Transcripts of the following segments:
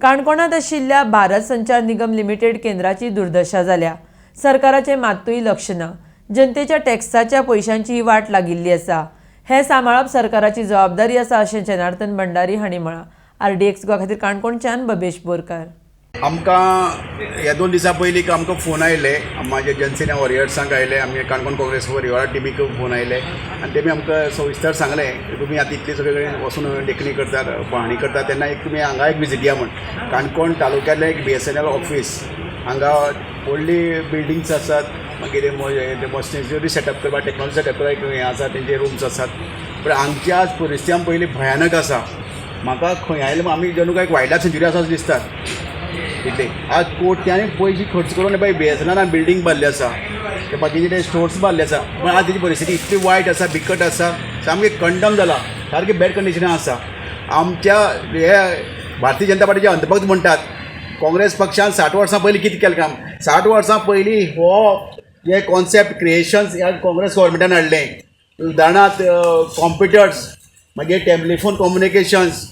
काणकोणांत आशिल्ल्या भारत संचार निगम लिमिटेड केंद्राची दुर्दशा जाल्या. सरकाराचें मात्तूय लक्ष ना. जनतेच्या टॅक्साच्या पयशांची ही वाट लागिल्ली आसा. हें सांबाळप सरकाराची जबाबदारी आसा, अशें जनार्दन भंडारी हांणी म्हळां. आरडीएक्स गोवा खातीर काणकोणच्यान बबेश बोरकार. आमकां ह्या 2 दिसां पयलीं आमकां फोन आयले, माझ्या जनसेना वॉरियर्सांक आयले, आमगे काणकोण काँग्रेस परिवार टिमीक फोन आयले आनी तेमी आमकां सविस्तर सांगलें की तुमी आतां इतले सगळे कडेन वचून देखणी करतात, पहाणी करतात, तेन्ना एक तुमी हांगा एक विजीट या म्हण. काणकोण तालुक्यांतलें एक बीएसएनएल ऑफीस, हांगा व्हडली बिल्डिंग्स आसात, मागीर मशिनरी सेटअप करपाक, टेक्नॉलॉजी सेटअप करपाक हें आसा, तेंचे रुम्स आसात. पूण हांगची आज परिस्थिती आमी पयली भयानक आसा. म्हाका खंय आयले, आमी जणू काय वायल्ड लायफ सँच्युरी आसा अशें दिसतात इतले. आज कोट्यांनी पयशे खर्च करून पळय बीएसएनएलान बिल्डींग बांदली आसा, ते बाकीचे ते स्टोर्स बांदले आसा, पूण आज तेजी परिस्थिती इतली वायट आसा, बिकट आसा, सामकी कंडम जाला, सारकी बॅड कंडिशनान आसा. आमच्या हे भारतीय जनता पार्टीचे अंधभक्त म्हणटात, काँग्रेस पक्षान 60 वर्सां पयलीं कितें केलें काम? 60 वर्सां पयलीं हो हे कॉन्सेप्ट क्रिएशन्स ह्या काँग्रेस गव्हर्मेंटान हाडलें. उदाहरणांत कॉम्प्युटर्स, मागीर टेलिफोन कम्युनिकेशन्स,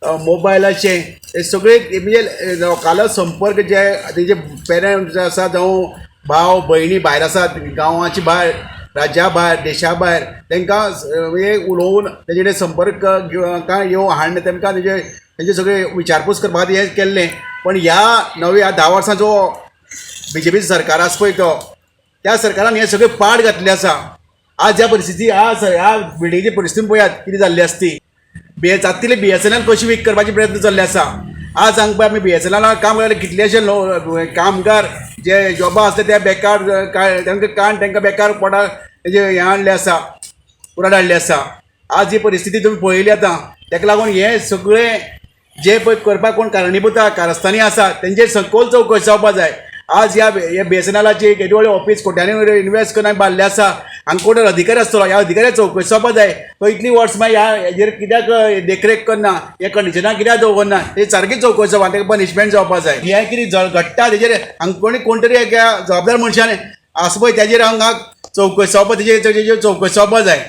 मोबायलाचे हे सगळे, म्हणजे लोकांलो संपर्क जे तेजे पेरंट्स आसा जावं भाव भयणी भायर आसात, गांवाचे भायर, राज्या भायर, देशा भायर, तांकां म्हणजे उलोवन तेजे कडेन संपर्क काय येवन हाडून तांकां तेजे तेंचे सगळे विचारपूस करपा खातीर हें केल्लें. पण ह्या नव्या 10 वर्सां जो बीजेपी सरकार आसा पळय तो, त्या सरकारान हें सगळें पाड घातलें आसा. आज ह्या परिस्थिती, आज ह्या बिल्डिंगेची परिस्थिती पळयात कितें जाल्ली आसा ती. बी जाता बीएसएनएल कशी वीक करपाचे प्रयत्न जाल्ले आसा. आज हांगा पळय आमी बीएसएनएलान काम करताले, कितलेशे लो कामगार जे जॉबा आसले ते बेकार काय तांकां काण तांकां बेकार पोटा तेजे हें हाडलें आसा, पुराण हाडलें आसा. आज ही परिस्थिती तुमी पळयली आतां. ताका लागून हें सगळें जे पळय करपाक कोण कारणीभूत कारस्थानी आसा, तेंचेर सखोल चवकशी जावपा जाय. आज ह्या बीएसएनएलाची केदी व्हडली ऑफीस कोट्यांनी इनवेस्ट करून बांदलें आसा, हांगा कोण अधिकारी आसतलो, ह्या अधिकाऱ्याक चवकशी जावपा जाय. तो इतलीं वर्सां मागीर ह्या हेजेर कित्याक देखरेख करना, हे कंडिशनाक कित्याक दवरना, ते सारकी चवकशी जावपा, ताका पनिशमेंट जावपा जाय. हें कितें घडटा तेजेर हांगा कोणी कोण तरी एक जबाबदार मनशान आसा पळय, तेजेर हांगा चवकशी जावपा, तेजेर चवकशी जावपा जाय.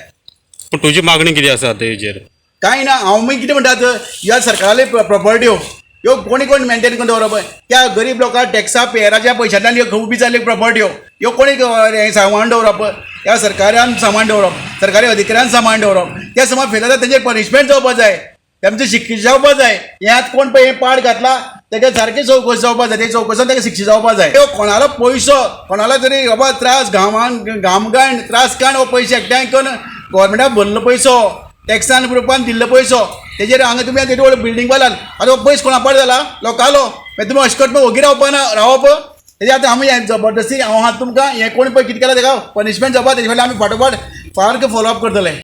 पूण तुजी मागणी कितें आसा तेजेर? कांय ना. हांव मागीर कितें म्हणटात, ह्या सरकाराले प्रॉपर्ट्यो ह्यो कोणी कोण मेंटेन करून दवरप? त्या गरीब लोकांक टॅक्सा पेयराच्या पयशांतल्यान ह्यो उबी जाल्ल्यो प्रॉपर्ट्यो, ह्यो कोणी हें सांबाळून दवरप? ह्या सरकारान सांबाळून दवरप, सरकारी अधिकाऱ्यान सांबाळून दवरप. त्या समज फेल जाता तेंचेर पनिशमेंट जावपा जाय, तेमची शिक्षा जावपा जाय. हें आतां कोण पळय हें पाड घातला, तेका सारकी चवकशी जावपा जाय. ते चवकशेन ताका शिक्षा जावपा जाय. त्यो कोणालो पयसो, कोणालो तरी बाबा त्रास, घामान घाम त्रास काण हो पयशे एकठांय करून गव्हर्मेंटाक भरलो पयसो, टॅक्सान रुपान दिल्लो पयसो, तेजेर हांगा तुमी आतां येदी व्हडली बिल्डींग बांदलात. आतां हो पयस कोणा पाड जाला? लोकांलो. मागीर तुमी अशें करता, ओगी रावपा ना रावप तेजे आतां आमी हें जबरदस्ती हांव आतां तुमकां हें कोण पळय कितें केलां तेका पनिशमेंट जावपा, तेजे फाटल्यान आमी फाटोफाट सारकें फॉलो अप करतले.